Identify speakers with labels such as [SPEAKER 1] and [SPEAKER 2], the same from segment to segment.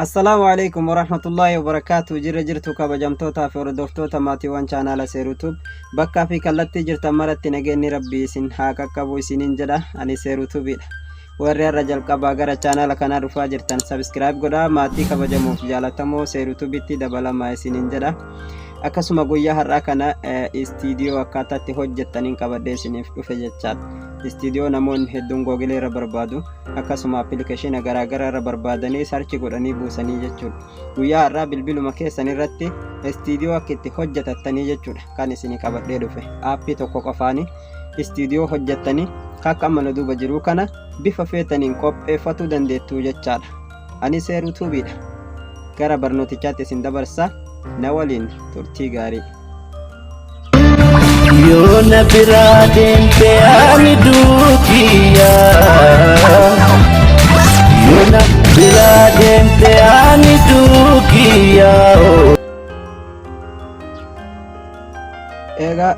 [SPEAKER 1] Assalaamu alaikum warahmatullaahi wabarakaatu. Jirra jirtu kabajamtootaa fi hordoftoota maatiiwwan chaanaala Seeruutuub, bakkaa fi kallattii jirtan maratti nageenyi Rabbii isin haa qaqqabu isiniin jedha. Ani Seeruutuubiidha. Warri har'a jalqabaa gara chaanaala kanaa dhufaa jirtan subscribe godhaa, maatii kabajamuuf jaalatamoo Seeruutuubitti dabalamaa isiniin jedha. Akkasuma guyyaa har'aa kana istiidiyoo akkaataatti hojjettaniin qabadhee isiniif dhufe jechaadha. Istiidiyoo namoonni hedduun Google irra barbaadu, akkasuma appilikeeshina garaagaraa irra barbaadanii search godhanii buusanii jechuudha. Guyyaa har'aa bilbiluma keessan irratti istiidiyoo akka itti hojjetattanii jechuudha kan isinii qabadhee dhufe. Aappii tokko qofaanii istiidiyoo hojjettanii akka amma nu duuba jiruu kana bifa feetaniin qopheeffatuu dandeettu jechaadha. Ani Seeruu Tuubiidha. Gara barnootichaatti isin dabarsa, na waliin turtii gaarii.
[SPEAKER 2] Yoo na biraa deemte ani duukiyya. Yoo na biraa deemte ani duukiyya.
[SPEAKER 1] Egaa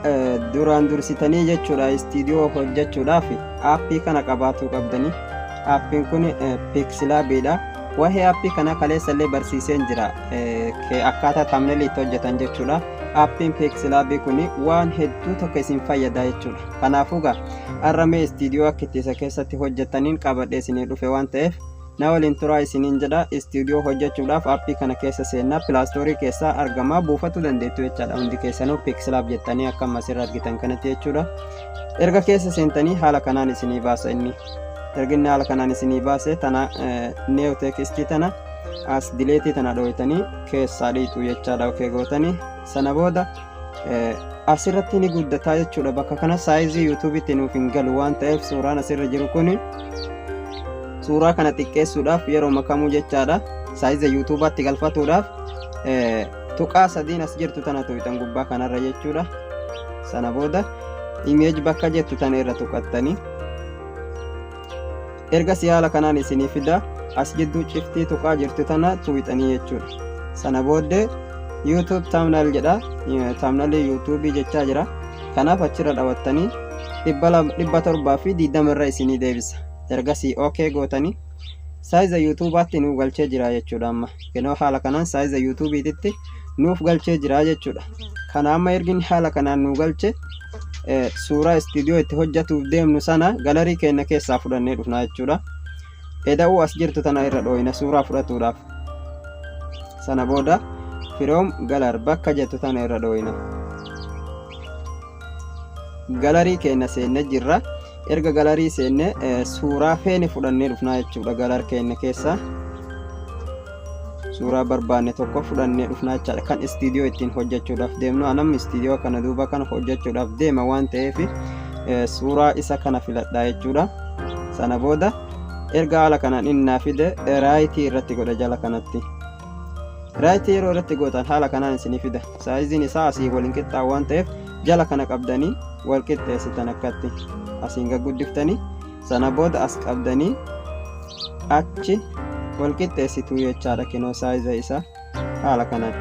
[SPEAKER 1] duraan dursitanii jechuudha istiidiyoo hojjechuudhaaf aappii kana qabaatuu qabdanii. Aappiin kun PixelLabiidha. Waa'ee aappii kana kaleessa illee barsiiseen jira, akkaataa thumbnailii itti hojjetan jechuudha. Aappiin PixelLabii kun waan hedduu tokko isin fayyada jechuudha. Kanaafuu gaa har'a mee istiidiyoo akka itti isa keessatti hojjetaniin qabadhee isinii dhufe waan ta'eef na waliin turaa isiniin jedha. Istiidiyoo hojjechuudhaaf aappii kana keessa seennaa, Play Storeii keessaa argamaa, buufatuu dandeettu jechaadha. Hundi keessanuu PixelLab jettanii akka amma asirra argitan kanatti jechuudha. Erga keessa seentanii haala kanaan isinii baasa inni. Erga inni haala kanaan isinii baase tana new textii tana as deleteii tana dhooytanii keessaa dhiitu jechaadha. Okay gootanii sana booda asirratti ni guddataa jechuudha. Bakka kana sizeii YouTubeitti nuuf hin galu waan ta'eef, suuraan asirra jiru kun suuraa kana xiqqeessuudhaaf yeroo makamuu jechaadha. Size YouTubeatti galfatuudhaaf tuqaa sadiin as jirtu tana tuqxan gubbaa kanarra jechuudha. Sana booda image bakka jettu tana irra tuqattanii ergasii haala kanaan isinii fida. As jidduu ciftii tuqaa jirtu tana tuqxanii jechuudha. Sana booddee "YouTube thumbnail" jedha, thumbnailii YouTubeii jechaa jira. Kanaaf achirra dhawattanii 720 irra isinii deebisa. Ergasii okay gootanii size YouTubeaatti nuuf galchee jira jechuudha. Amma kenoo haala kanaan size YouTubeiititti nuuf galchee jira jechuudha. Kana amma erginni haala kanaan nu galche, suuraa istiidiyoo itti hojjetuuf deemnu sana gallery keenya keessaa fudhannee dhufna jechuudha. Eda'uu as jirtu tana irra dhooyna suuraa fudhatuudhaaf. Sana booda "from gallery" bakka jettu tana irra dhooyna. Gallery keenya seenne jirra. Erga gallery seenne suuraa feene fudhannee dhufnaa jechuudha. Gallery keenya keessaa suuraa barbaanne tokko fudhannee dhufnaa jechaadha, kan istiidiyoo ittiin hojjechuudhaaf deemnu. Anamni istiidiyoo kana duuba kana hojjechuudhaaf deema waan ta'eef suuraa isa kana filadhaa jechuudha. Sana booda erga haala kanaan inni naa fide rightii irratti godha. Jala kanatti rightii yeroo irratti gootan haala kanaan isinii fida. Sizeiin isaa asii waliin qixxaawu waan ta'eef jala kana qabdanii wal qixxeessitan, akkatti asiin gagguddiftanii sana booda as qabdanii achi wal qixxeessituu jechaadha. Kinoo size isaa haala kanaan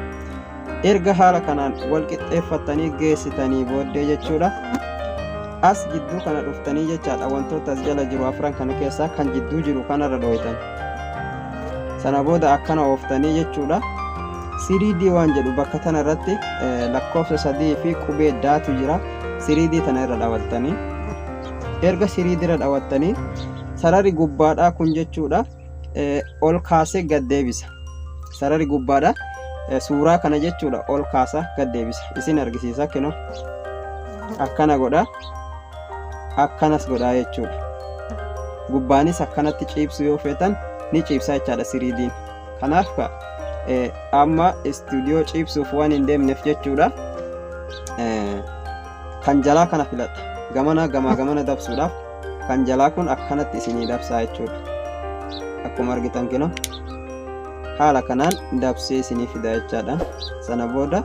[SPEAKER 1] erga haala kanaan wal qixxeeffattanii geessitanii booddee jechuudha, as jidduu kana dhuftanii jechaadha, wantoota as jala jiru afran kana keessaa kan jidduu jiru kanarra dhooytan. Sana booda akkana ooftanii jechuudha, 3D waan jedhu bakka tana irratti lakkoofsa sadii fi qubee daatu jira. 3D tana irra dhawattanii, erga 3D irra dhawattanii sararri gubbaadhaa kun jechuudha ol kaasee gad deebisa. Sararri gubbaadha suuraa kana jechuudha ol kaasa gad deebisa. Isin argisiisa, kino akkana godha, akkanas godha jechuudha. Gubbaanis akkanatti ciibsu yoo feetan ni ciibsa jechaadha 3D'n. Kanaaf ka amma istuudiyoo ciibsuuf waan hin deemneef jechuudha kan jalaa kana filadha. Gamana gamaa gamana dabsuudhaaf kan jalaa kun akkanatti isinii dabsaa jechuudha. Akkuma argitan kino haala kanaan dabsee isinii fida jechaadha. Sana booda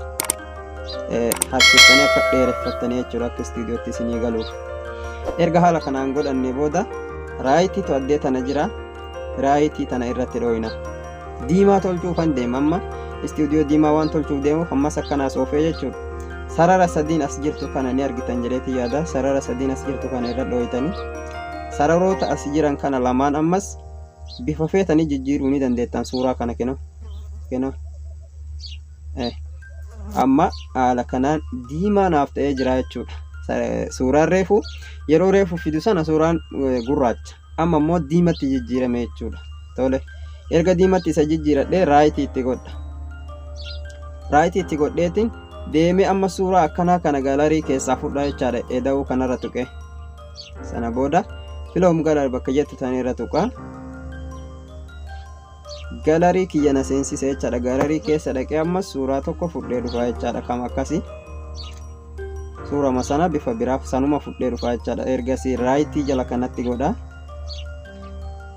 [SPEAKER 1] harkiftanii akka dheereffattanii jechuudha, akka istuudiyootti isinii galuuf. Erga haala kanaan godhanne booda rightiitu addee tana jira. Rightii tana irratti dhooyna. Diimaa tolchuufan deema amma, istuudiyoo diimaa waan tolchuuf deemuuf ammas akkanaas oofee jechuudha. Sarara sadiin as jirtu kana ni argitan jedheeti yaada. Sarara sadiin as jirtu kana irra dhooytanii sararoota as jiran kana lamaan ammas Bifa feetanii jijjiiruu ni dandeettan suuraa kana. Kenoo kenoo amma haala kanaan diimaa naaf ta'ee jira jechuudha. Suuraan reefu yeroo reefu fidu sana suuraan gurraacha, amma immoo diimatti jijjiirame jechuudha. Tole, erga diimatti isa jijjiiradhee right itti godha. Right itti godheetiin deemee amma suuraa akkanaa kana gallery keessaa fudhaa jechaadha. Eda'uu kanarra tuqee, sana booda from gallery bakka jettu tanirra tuqaa. Gallery kiyya na seensise jechaadha. Gallery keessa dhaqee ammas suuraa tokko fudhee dhufaa jechaadha. Kam akkasii suurama sana bifa biraaf sanuma fudhee dhufaa jechaadha. Ergasii right jala kanatti godha.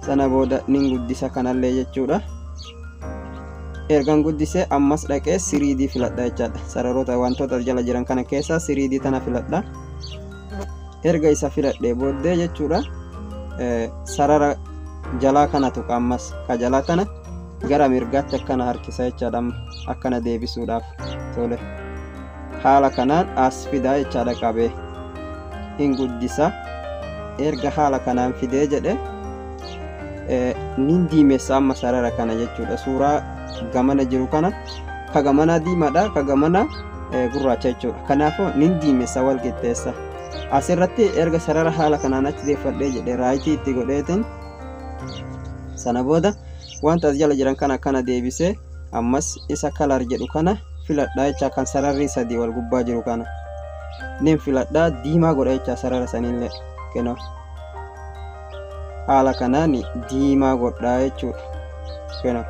[SPEAKER 1] Sana booda nin guddisa kanallee jechuudha. Ergan guddisee ammas dhaqee 3D filadha jechaadha. Sararoota wantoota jala jiran kana keessaa 3D tana filadha. Erga isa filadhee booddee jechuudha, sarara jalaa kana tuqa. Ammas ka jalaa kana gara mirgaatti akkana harkisa jechaadha, amma akkana deebisuudhaaf. Tole, haala kanaan as fidaa jechaadha. Qabee hin guddisa. Erga haala kanaan fidee jedhe nin diimessa amma sarara kana jechuudha. Suuraa gamana jiru kana, ka gamana diimaadha, ka gamana gurraacha jechuudha. Kanaafuu nin diimessa, wal qixxeessa. Asirratti erga sarara haala kanaan achi deeffadhee jedhe right itti godheetiin, sana booda wanta as jala jiran kana akkana deebisee ammas isa color jedhu kana filadhaa jecha. Kan sararri sadii wal gubbaa jiru kana nin filadhaa, diimaa godha jecha. Sarara sanillee kenoo haala kanaan diimaa godhaa jechuudha. Kenoo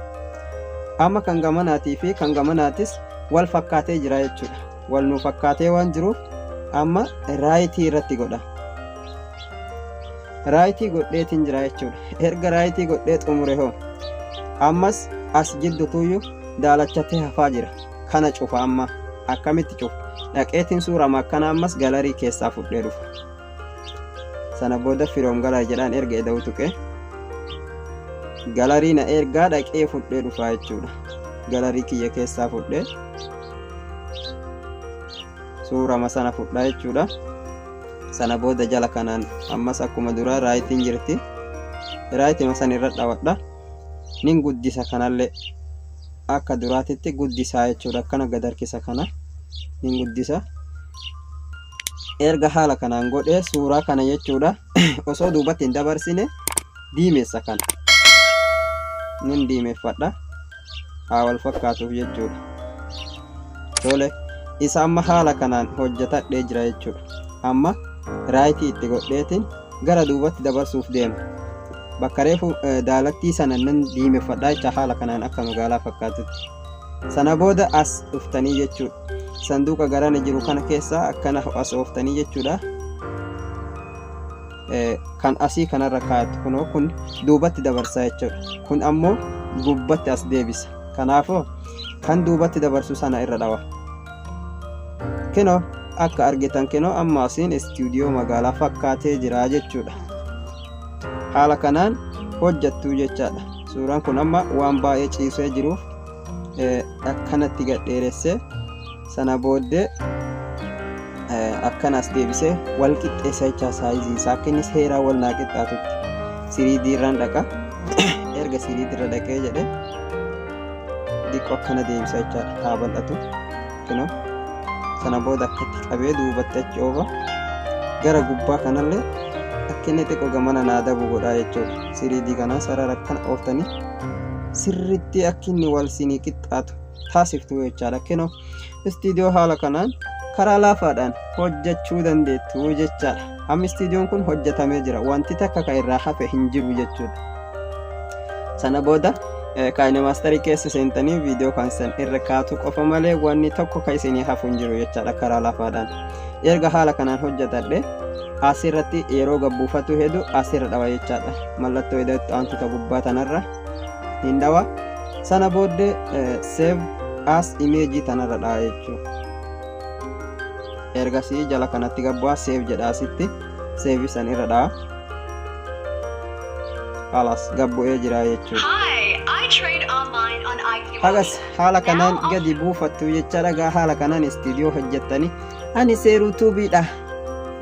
[SPEAKER 1] amma kan gamanaatii fi kan gamanaatis wal fakkaatee jira jechuudha. Wal nu fakkaatee waan jiruuf amma right irratti godha. Right godheetiin jira jechuudha. Erga right godhee xumure hoo ammas as jiddutuyyuu daalachatee hafaa jira. Kana cufa. Amma akkamitti cufa? Dhaqeetiin suurama akkana ammas gallery keessaa fudhee dhufa. Sana booda from gallery jedhaan. Erga eda'u tuqe gallery na ergaa dhaqee fudhee dhufa jechuudha. Gallery kiyya keessaa fudhee suurama sana fudhaa jechuudha. Sana booda jala kanaan ammas akkuma duraa rightiin jirti. Rightima san irra dhawadha. Nin guddisa, kanallee akka duraatitti guddisaa jechuudha. Akkana gad harkisa, kana nin guddisa. Erga haala kanaan godhee suuraa kana jechuudha, osoo duubatti hin dabarsine diimessa. Kana nin diimeffadha, haa wal fakkaatuuf jechuudha. Tole, isa amma haala kanaan hojjetadhee jira jechuudha. Amma right itti godheetiin gara duubatti dabarsuuf deema. Bakka reefu daalattii sana nan diimeffadha jecha, haala kanaan akka magaalaa fakkaatutti. Sana booda as dhuftanii jechuudha, sanduuqa garana jiru kana keessaa akkana as ooftanii jechuudha. Kan asii kanarra kaa'atu kunoo kun duubatti dabarsaa jechuudha. Kun ammoo gubbatti as deebisa. Kanaafuu kan duubatti dabarsu sana irra dhawa. Kinoo akka argitan, kinoo amma asiin istuudiyoo magaalaa fakkaatee jira jechuudha. Haala kanaan hojjattuu jechaadha. Suuraan kun amma waan baay'ee ciisee jiruuf akkanatti gad dheeressee, sana booddee akkana as deebisee wal qixxeessa jechaa. Size isaa akka inni seeraa wal naa qixxaatutti 3D irraan dhaqa. Erga 3D irra dhaqee jedhe xiqqoo akkana deebisa jechaadha, haa bal'atu. Kinoo sana booda akkatti qabee duubatti achi oofa. Gara gubbaa kanallee akka inni xiqqoo gamana naa dabu godhaa jechuudha. 3D kanaa sarara akkana ooftanii sirritti akka inni wal sinii qixxaatu taasiftu jechaadha. Kinoo istiidiyoo haala kanaan karaa laafaadhaan hojjechuu dandeettu jechaadha. Amma istiidiyoon kun hojjetamee jira, wanti takka kan irraa hafe hin jiru jechuudha. Sana booda KineMaster keessa seentanii viidiyoo kan san irra kaatu qofa malee wanni tokko kan isinii hafu hin jiru jechaadha. Karaa laafaadhaan erga haala kanaan hojjetadhe asirratti yeroo gabbuufatu hedu asirra dhawa jechaadha. Mallattoo iddoo wantoota gubbaa tanarra hin dhawa. Sana booddee save as image tanarra dhawa jechuudha. Ergasii jala kanatti gabbu'aa, save jedha. Asitti save san irra dhawa. Halas gabbu'ee jira jechuudha.
[SPEAKER 3] Hi, I trade online on IQ
[SPEAKER 1] Hagas
[SPEAKER 3] Option.
[SPEAKER 1] haala kanaan gadi buufattu jechaadha. Gaa haala kanaan istiidiyoo hojjettanii. Ani seeruu tuubiidha.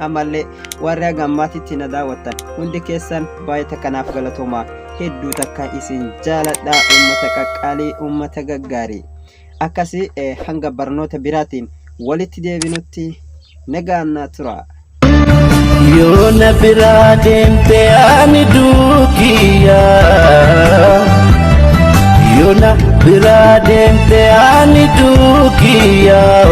[SPEAKER 1] Ammallee warri haga ammaatitti na daawwattan hundi keessan baay'ee kanaaf galatoomaa. Hedduu takka isin jaaladha, uummata qaqqaalii, uummata gaggaarii. Akkasii hanga barnoota biraatiin walitti deebinutti nagaan naa tura.
[SPEAKER 2] Yoona biraa deemte ani duukiyyaa. Yoona biraa deemte ani duukiyyaa.